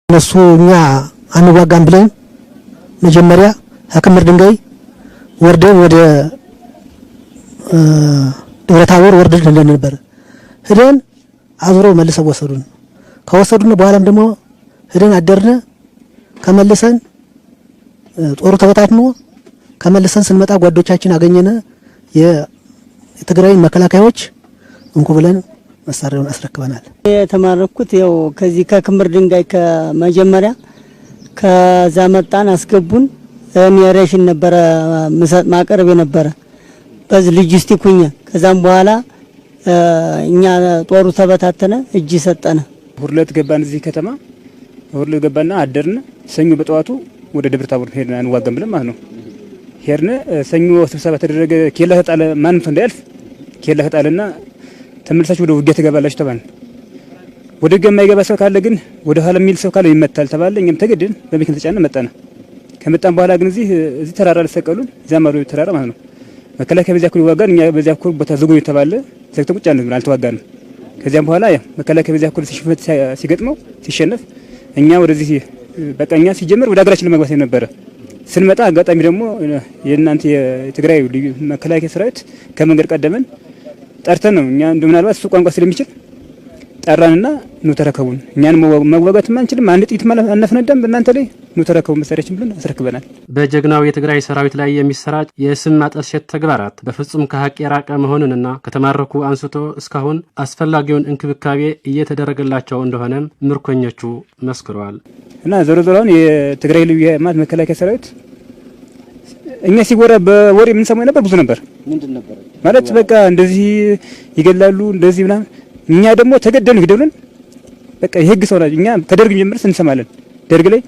እነሱ እኛ አንዋጋም ብለን መጀመሪያ ከክምር ድንጋይ ወርደን ወደ ደብረ ታቦር ወርደን ሄደን ነበር። ሄደን አዙረው መልሰው ወሰዱን። ከወሰዱን በኋላም ደግሞ ሄደን አደርነ። ከመልሰን ጦሩ ተበታትኖ ከመልሰን ስንመጣ ጓዶቻችን አገኘነ። የትግራይ መከላከያዎች እንኩ ብለን መሳሪያውን አስረክበናል። የተማረኩት ያው ከዚህ ከክምር ድንጋይ ከመጀመሪያ ከዛ መጣን አስገቡን። እኔ ሬሽን ነበረ ማቀርብ የነበረ በዚህ ሎጂስቲክ ሁኜ። ከዛም በኋላ እኛ ጦሩ ተበታተነ፣ እጅ ሰጠነ። ሁርለት ገባን። እዚህ ከተማ ሁርለት ገባና አደርን። ሰኞ በጠዋቱ ወደ ደብረ ታቦር ሄድን፣ አንዋጋም ብለን ማለት ነው። ሄድን። ሰኞ ስብሰባ ተደረገ። ኬላ ተጣለ፣ ማንም ሰው እንዳያልፍ ኬላ ተጣለና ተመልሳችሁ ወደ ውጊያ ትገባላችሁ ተባልን። ወደ ውጊያ የማይገባ ሰው ካለ ግን ወደ ኋላ የሚል ሰው ካለ ይመታል ተባለ። እኛም ተገደን በመኪና ተጫነ መጣን። ከመጣን በኋላ ግን እዚህ ተራራ ልሰቀሉን እዚያ ማዶ ተራራ ማለት ነው። መከላከያ በዚያ በኩል ይዋጋል፣ እኛ በዚያ በኩል ቦታ ዝጉ የተባለ ዘግተን ቁጭ አልን፣ አልተዋጋንም። ከዚያም በኋላ ያው መከላከያ በዚያ በኩል ሽንፈት ሲገጥመው ሲሸነፍ እኛ ወደዚህ በቃ እኛ ሲጀምር ወደ ሀገራችን ለመግባት ነበረ። ስንመጣ አጋጣሚ ደግሞ የእናንተ የትግራይ ልዩ መከላከያ ሰራዊት ከመንገድ ቀደመን። ጠርተን ነው እኛ እንደ ምናልባት እሱ ቋንቋ ስለሚችል ጠራንና ኑ ተረከቡን፣ እኛን መዋጋትም አንችልም፣ አንድ ጥይት አናፈነዳም በእናንተ ላይ፣ ኑ ተረከቡ መሳሪያችን ብለን አስረክበናል። በጀግናው የትግራይ ሰራዊት ላይ የሚሰራጭ የስም ማጠልሸት ተግባራት በፍጹም ከሀቅ የራቀ መሆኑንና ከተማረኩ አንስቶ እስካሁን አስፈላጊውን እንክብካቤ እየተደረገላቸው እንደሆነም ምርኮኞቹ መስክረዋል። እና ዞሮ ዞሮ አሁን የትግራይ ልዩ ማለት መከላከያ ሰራዊት እኛ ሲወራ በወሬ የምንሰማው ነበር ብዙ ነበር ማለት በቃ እንደዚህ ይገላሉ እንደዚህ ምናምን። እኛ ደግሞ ተገደሉ ይገደሉን፣ በቃ የህግ ሰው ናቸው። እኛ ከደርግ ጀምረን እንሰማለን። ደርግ ላይ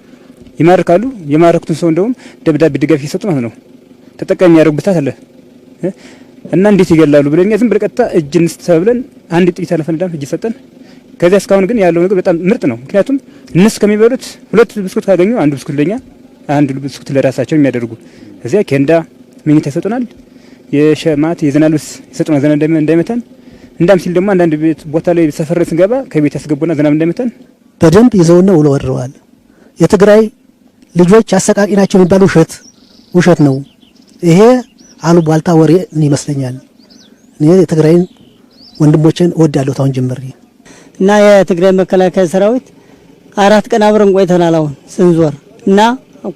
ይማርካሉ። የማረኩትን ሰው እንደውም ደብዳቤ ድጋፍ እየሰጡ ማለት ነው ተጠቃሚ የሚያደርጉበት አለ። እና እንዴት ይገላሉ ብለን እኛ ዝም ብለን ቀጥታ እጅ እንስጥ ብለን አንድ ጥይት አልፈነዳም፣ እጅ ሰጠን። ከዚያ እስካሁን ግን ያለው ነገር በጣም ምርጥ ነው። ምክንያቱም እነሱ ከሚበሉት ሁለት ብስኩት ካገኙ አንዱ ብስኩት ለኛ አንዱ ብስኩት ለራሳቸው የሚያደርጉ፣ እዚያ ኬንዳ መኝታ ይሰጡናል። የሸማት የዝናብ ልብስ ይሰጡናል፣ ዝናብ እንዳይመታን። እንዳም ሲል ደግሞ አንዳንድ ቤት ቦታ ላይ ሰፈር ስንገባ ከቤት ያስገቡና ዝናብ እንዳይመታን። በደንብ ይዘውና ውለው አድረዋል። የትግራይ ልጆች አሰቃቂ ናቸው የሚባል ውሸት ውሸት ነው። ይሄ አሉባልታ ወሬ ይመስለኛል። እኔ የትግራይን ወንድሞችን እወዳለሁ ታሁን ጀምሬ። እና የትግራይ መከላከያ ሰራዊት 4 ቀን አብረን ቆይተናል። አሁን ስንዞር እና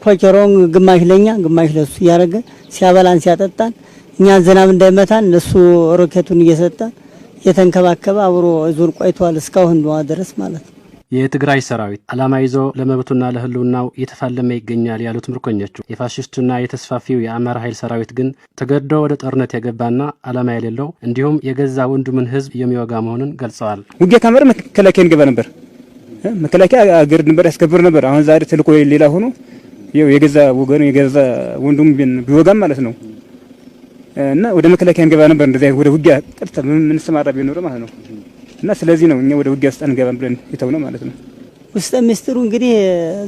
ኮቸሮን ግማሽ ለኛ ግማሽ ለሱ እያደረገ ሲያበላን ሲያጠጣን፣ እኛን ዝናብ እንዳይመታን እሱ ሮኬቱን እየሰጠ እየተንከባከበ አብሮ ዙር ቆይቷል እስካሁን ድረስ ማለት ነው። የትግራይ ሰራዊት ዓላማ ይዞ ለመብቱና ለሕልውናው እየተፋለመ ይገኛል ያሉት ምርኮኞቹ የፋሽስቱና የተስፋፊው የአማራ ኃይል ሰራዊት ግን ተገዶ ወደ ጦርነት የገባና ዓላማ የሌለው እንዲሁም የገዛ ወንድሙን ሕዝብ የሚወጋ መሆኑን ገልጸዋል። ውጊያ ካመረ መከላከያ እንገባ ነበር። መከላከያ አገር ድንበር ያስከብር ነበር። አሁን ዛሬ ተልእኮ ሌላ ሆኖ ይኸው የገዛ ወገኑ የገዛ ወንድሙ ቢወጋም ማለት ነው። እና ወደ መከላከያ እንገባ ነበር እንደዚህ ወደ ውጊያ ቀጥታ የምንሰማራ ቢኖር ማለት ነው። እና ስለዚህ ነው እኛ ወደ ውጊያ ውስጥ አንገባም ብለን የተውነው ማለት ነው። ውስጠ ምስጢሩ እንግዲህ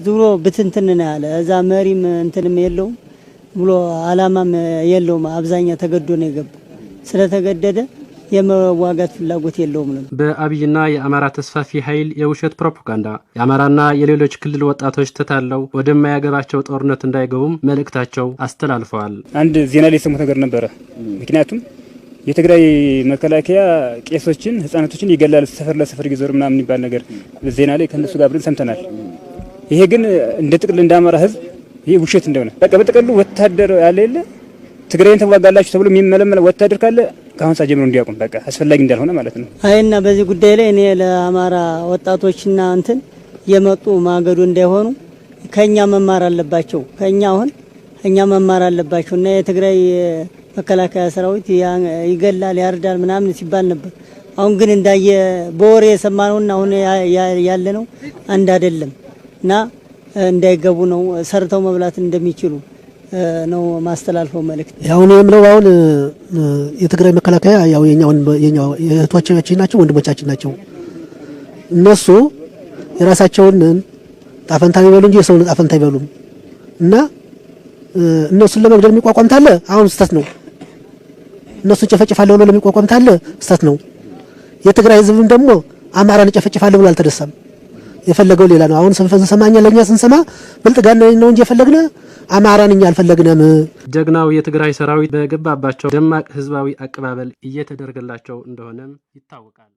ዝብሎ ብትንትን ነው ያለ። እዛ መሪም እንትንም የለውም ብሎ አላማም የለውም። አብዛኛ ተገዶ ነው የገባው። ስለተገደደ የመዋጋት ፍላጎት የለውም ነው። በአብይና የአማራ ተስፋፊ ኃይል የውሸት ፕሮፓጋንዳ የአማራና የሌሎች ክልል ወጣቶች ተታለው ወደማያገባቸው ጦርነት እንዳይገቡም መልእክታቸው አስተላልፈዋል። አንድ ዜና ላይ የሰሙት ነገር ነበረ። ምክንያቱም የትግራይ መከላከያ ቄሶችን፣ ህጻናቶችን ይገላል፣ ሰፈር ለሰፈር እየዞረ ምናምን የሚባል ነገር ዜና ላይ ከነሱ ጋር አብረን ሰምተናል። ይሄ ግን እንደ ጥቅል እንደ አማራ ህዝብ ይሄ ውሸት እንደሆነ፣ በቃ በጥቅሉ ወታደር ያለ የለ ትግራይን ተዋጋላችሁ ተብሎ የሚመለመል ወታደር ካለ ከአሁን ሰዓት ጀምሮ እንዲያቆም፣ በቃ አስፈላጊ እንዳልሆነ ማለት ነው። አይና በዚህ ጉዳይ ላይ እኔ ለአማራ ወጣቶችና እንትን የመጡ ማገዶ እንዳይሆኑ ከኛ መማር አለባቸው። ከኛ አሁን እኛ መማር አለባቸው። እና የትግራይ መከላከያ ሰራዊት ይገላል፣ ያርዳል ምናምን ሲባል ነበር። አሁን ግን እንዳየ በወሬ የሰማነውና አሁን ያለነው አንድ አይደለም። እና እንዳይገቡ ነው፣ ሰርተው መብላት እንደሚችሉ ነው ማስተላልፈው መልእክት። ያው እኔ የምለው አሁን የትግራይ መከላከያ ያው የኛው እህቶቻችን ናቸው፣ ወንድሞቻችን ናቸው። እነሱ የራሳቸውን ጣፈንታ ይበሉ እንጂ የሰውን ጣፈንታ አይበሉም። እና እነሱን ለመግደል የሚቋቋም ታለ አሁን ስህተት ነው። እነሱን ጨፈጭፋለሁ ብሎ ለሚቋቋም ታለ ስህተት ነው። የትግራይ ህዝብም ደግሞ አማራን ጨፈጭፋለሁ ብሎ አልተነሳም። የፈለገው ሌላ ነው። አሁን ስንሰማ እኛ ለእኛ ስንሰማ ብልጥግና ነው እንጂ የፈለግነ አማራን እኛ አልፈለግንም። ጀግናው የትግራይ ሰራዊት በገባባቸው ደማቅ ህዝባዊ አቀባበል እየተደረገላቸው እንደሆነም ይታወቃል።